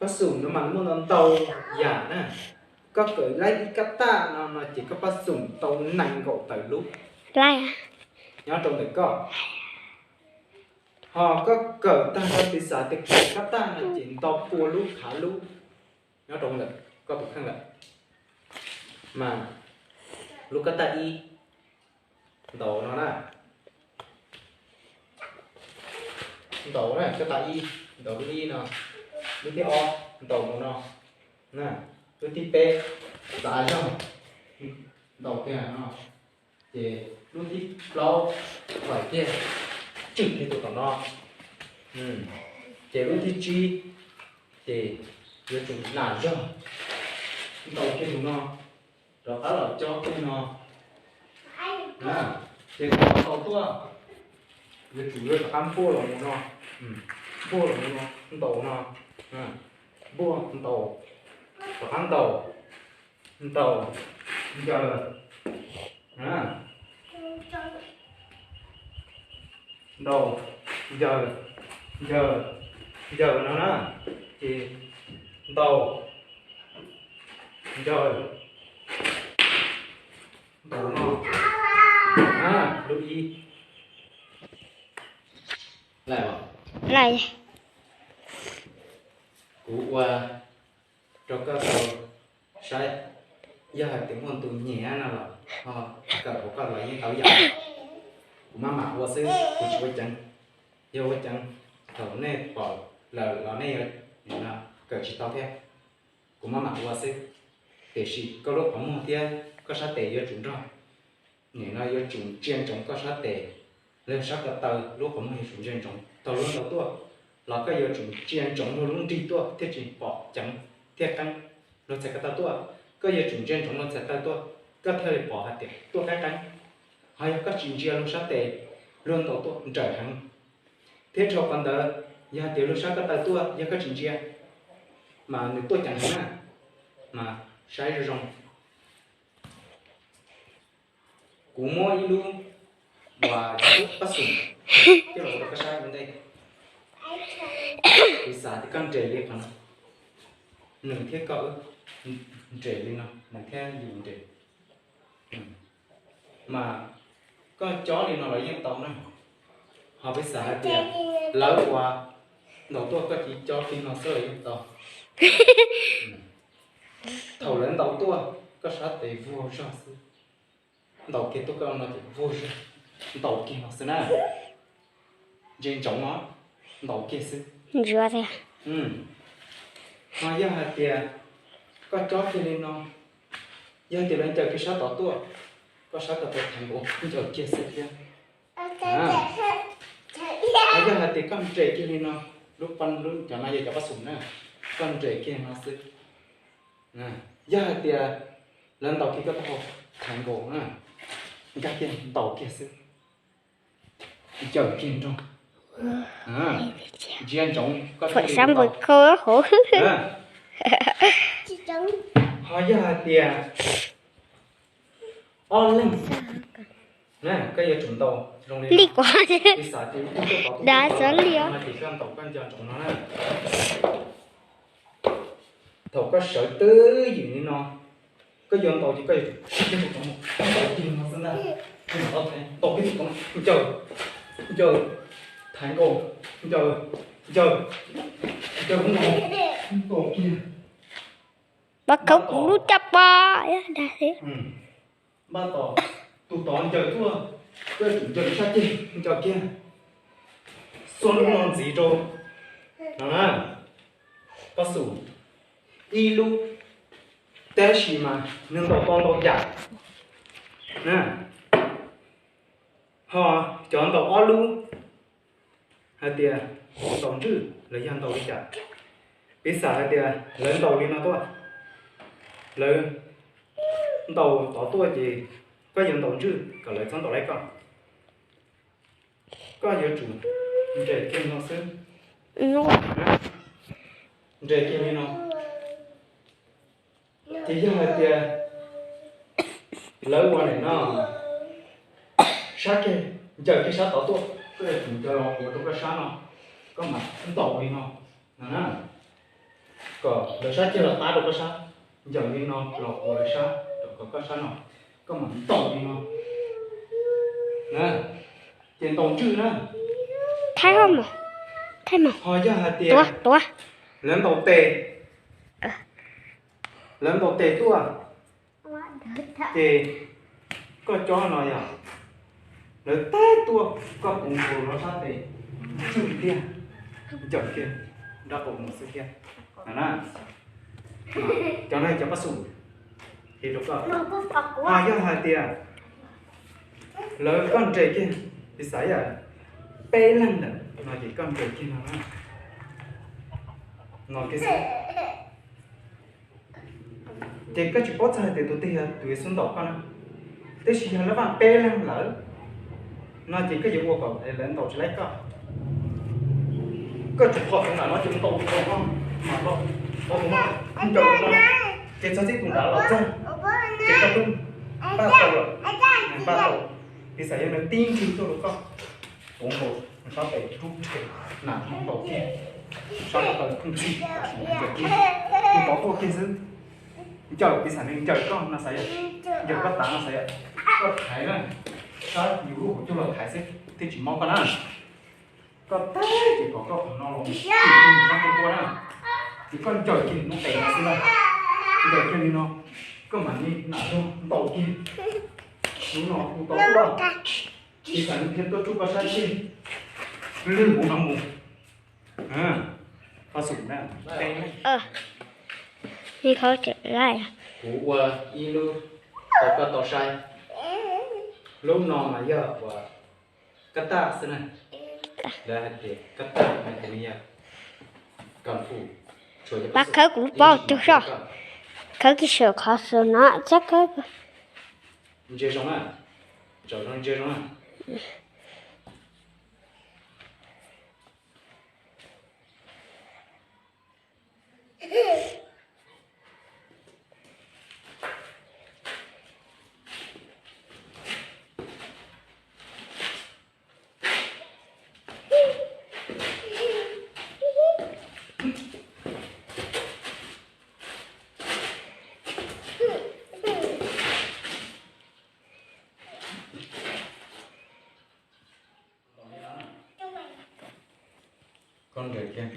Pab xum no mas muaj ntau ntau yam na. Koj kawm laib ib kab taj no no ces koj pab xum tau nees nkaum tawm lub nyob rau ntawm koj. Ho koj kawm tag koj piv xam tias kawm kab taj no ces ntau pua lub khav lub nyob rau ntawm koj tus kheej lawm. Mas lub kab taj ib ntaus no na, ntaus na, kab taj ib ntaus lub ib no, lub thib ob ntaus mus no, lub thib peb txav zog ntaus kiag no, ces lub thib plaub txav kiag tswm kiag tus tom no, ces lub thib tsib ces yuav tsum nam zog ntaus kiag tus no, rov qab los cob kiag no. Ces thaum ntaus tuaj yuav tsum yuav rov qab npuaj los mus no, npuaj los mus no, ntaus no, npuaj ntaus, rov qab ntaus, ntaus, ncaws, ntaus, ncaws, ncaws, ncaws no na, ces ntaus, ncaws, ntaus no, lub ib. Lais, kuv ua rau koj tau saib, yog hais tias muaj tus nyiam no los ho kawm hauv koj los yeej tau yam. Kuv maj mam ua xwb, kuv tsis ua ceev. Yog ua ceev, thaum nej pom lawm los nej yuav kawm tsis tau thiab. Kuv maj mam ua xwb, tiam sis koj lub qhov muag thiab koj sab tes yuav tsum nrog. Nim no yuav tsum ntsia ntsoov koj sab tes, los sab ko taw, lub qhov muag yuav tsum ntsia ntsoov thaum luag ntaus tuaj, los koj yuav tsum ntsia ntsoov luag lub nrig tuaj thiaj tsis pom ceev thiab qeeb luag txhais ko taw tuaj. Koj yuav tsum ntsia ntsoov luag txhais taw tuaj, koj thiaj li pom hais tias tuaj qeeb qeeb. Ho yog koj tsis ntsia luag sab tes, luag ntaus tuaj nrawm heev. Thiab dhau qhov ntawd, yog hais tias luag sab ko taw tuaj yog koj tsis ntsia, mas nws tuaj ceev heev na, mas saib zoo zoo. Kuv muab ib lub uas pab xum coj los rau koj saib ua ntej. Kuv xav tias koj nres li qhov no, nws thiab koj wb nres li no, nws thiab yus nres. Mas koj cob li no los yeej tau na. Ho peb xav hais tias lawv uas ntaus tuaj koj cia li cob kiag no xwb los yeej tau. Thaum lawv ntaus tuaj koj sab tes vuag zog xwb, ntaus kiag tuaj koj no ces vuag zog, ntaus kiag no xwb na. Ntsia ntsoov no, ntaus kiag xwb. Ho yog hais tias koj cob kiag li no, yog tias lawv ncaws kiag sab tod tuaj, koj sab ko taw theev nkaus ncaws kiag xwb thiab. Ho yog hais tias koj nres kiag li no, lub pab lub cov no yog cov pab xum na, koj nres kiag no xwb. Yog hais tias lawv ntaus kiag koj taub hau theev nkaus na, nkag kiag ntaus kiag xwb, ncaws kiag nroog. Ntsia ntsoov koj thiaj li ntaus. Ho yog hais tias ob leeg, koj yuav tsum ntaus zoo li no. Ib xav tias ib tug tuaj tod, tus tuaj tod, no ces koj ntaus koj nco ntsoov no na. Thaum koj sawv twj ywm li no, koj yuav ntaus ces koj yuav tsum ntaus kiag no xwb ntag. Ntaus kiag tus no, ncaws, ncaws, theev nkaus, ncaws, ncaws, ncaws, ntaus kiag. Npaj tos tus tod ncaws tuaj, koj yuav tsum ncaws sab ceg, ncaws kiag, xuas lub no ntxiv rau no na, pab xum ib lub, tab sis mas nws ntaus tau ntau yam na. Ho cov ntaus ob lub, hais tias ntaus ntswj los yog ntaus li cas? Piv xam hais tias lawv ntaus li no tuaj, lawv ntaus tod tuaj ces koj yuav ntaus ntswj kom lawv txhob ntaus laib koj. Koj yuav tsum nres kiag no xwb, nres kiag li no. Ces yog hais tias lawv ua nim no sab kiag, ncaws kiag sab tod tuaj, koj yuav tsum ncaws los ua rau koj sab no, koj mam ntaus li no. No na, Kom lawv sab ceg los tab rau koj sab, ncaws li no los ua lawv sab rau kom koj sab no, koj mam ntaus li no na, ces ntaus ntswj na. Thaij, thaij mas. Ho yog hais tias lawv ntaus tes, lawv ntaus tes tuaj, ces koj cob no yog lawv tab tuaj, koj tus nkaus lawv sab tes ntswj tiag, ncaws kiag nrab qaum mus xwb thiab. Na, cov no cov pab xum, ces rau koj. Ho yog hais tias lawv koj nres kiag, piv xam yam peb leeg ntawm no ces koj nres kiag no na, no kiag xwb. Ces koj tsis paub txog hais tias tus twg yog tus Yexus ntaus koj na, tab sis yog lawv vaj peb leeg lawm no ces koj yuav ua kom lawv ntaus tsis laib koj. Koj tsuas pom tus nram no ces ntaus tus nram no mas los, pom tus no ncaws no, ces txog txij tus nram los txog, ces koj twb npaj tau lawm, npaj tau. Piv xam yog lawv tib ntswg tuaj rau koj, tus nkaus sab tes rub rhe, nas ntaus kiag, sab ko taw ntxig, tus tod tuaj kiag xwb. Ncaws, piv xam nws ncaws koj no xav yog, ncaws koj tav no xav yog, koj thaiv na, sab yus lub hauv caug los thaiv xwb thiaj tsis mob koj na. Koj thaiv ces kom koj qhov no los mus sab tes npua na, ces koj ncaws kiag nws lub tes no xwb na, ncaws kiag li no, koj mam li nam zog ntaus kiag, tus no tus tod tuaj, piv xam nws thiaj tuaj rub koj sab ceg, lwg mus no mus. Pab xum na, kuv ua ib lub rau koj tau saib, lub no mas yog uas kab taj xwb na, lawv hais tias kab taj mas kuv yog kung fu, pab khawb kuv lub paub tug soj, khawb kiag saum qhov xwb no txhob khawb. Ntsia zoo na, tsom zoo ntsia zoo na. Koj nres kiag.